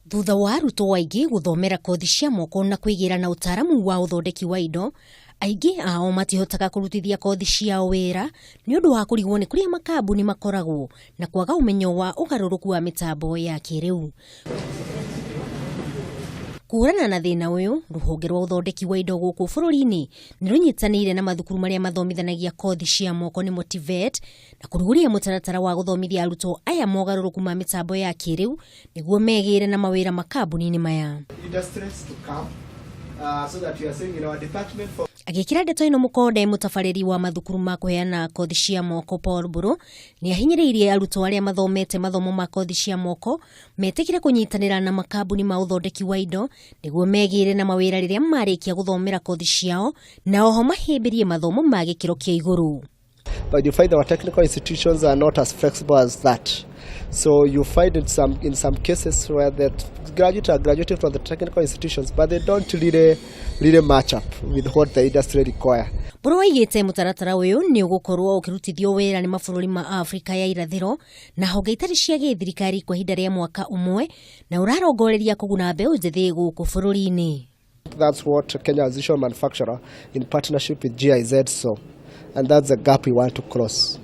Thutha wa arutwo aingĩ gũthomera kothi cia moko na kwĩgĩra na ũtaaramu wa ũthondeki wa indo, aingĩ ao matihotaga kũrutithia kothi ciao wĩra nĩ ũndũ wa kũrigwo nĩ kũrĩa makambuni makoragwo na kwaga ũmenyo wa ũgarũrũku wa mĩtambo ya kĩrĩu. Kũhũrana na thĩna ũyũ, rũhonge rwa ũthondeki wa indo gũkũ bũrũri-inĩ nĩ rũnyitanĩire na mathukuru marĩa mathomithanagia kothi cia moko nĩmo TVET na kũrugũria mũtaratara wa gũthomithia arutwo aya mogarũrũku ma mĩtambo ya kĩrĩu nĩguo megĩre na mawĩra makambuni-inĩ maya. Industries to come so that we are saying in our department for Agĩkĩra ndeto ĩno mũkonde, mũtabarĩri wa mathukuru ma kũheana kothi cia moko Paul Mburu nĩ ahinyĩrĩirie arutwo arĩa mathomete mathomo ma kothi cia moko metĩkĩre kũnyitanĩra na makambuni ma ũthondeki wa indo nĩguo megĩre na mawĩra rĩrĩa marĩkia gũthomera kothi ciao na oho mahĩmbĩrie mathomo ma gĩkĩro kĩa igũrũ. But you find our technical institutions are not as flexible as that. So you find in some cases where the graduates are graduating from the technical institutions, but they don't really match up with what the industry require. Mburu aigĩte mũtaratara ũyũ nĩ ũgũkorwo ũkĩrutithio wĩra nĩ mabũrũri ma Afrika ya irathĩro na honge itarĩ cia gĩthirikari kwa ihinda rĩa mwaka ũmwe na ũrarongoreria kũguna mbeũ njĩthĩ gũkũ bũrũri-inĩ. That's what Kenya Association of Manufacturer in partnership with GIZ saw, and that's the gap we want to cross.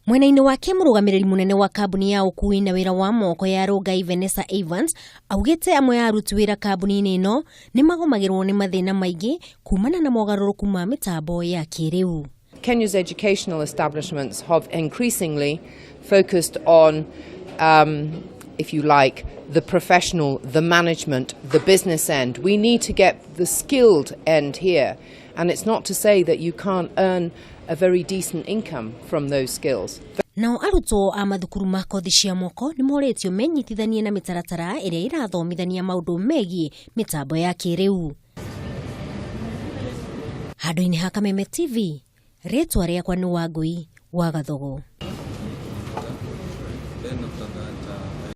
Mwena-inĩ wake, mũrũgamĩrĩri mũnene wa kambuni ya ũkui na wĩra wa moko ya Rongai, Vanessa Evans, augĩte amwe a aruti wĩra kambuni-inĩ ĩno nĩ magomagĩrwo nĩ mathĩna maingĩ kumana na mogarũrũku ma mĩtambo ya kĩrĩu. Kenya's educational establishments have increasingly focused on, if you like, the professional, the management, the business end. We need to get the skilled end here. And it's not to say that you can't earn a very decent income from those skills. Nao arutwo a mathukuru ma kothi cia moko nĩ morĩtio menyitithanie na mĩtaratara ĩrĩa ĩrathomithania maũndũ megiĩ mĩtambo ya kĩrĩu. Handũ-inĩ ha Kameme TV, rĩtwa rĩakwa nĩ Wangũi wa Gathogo.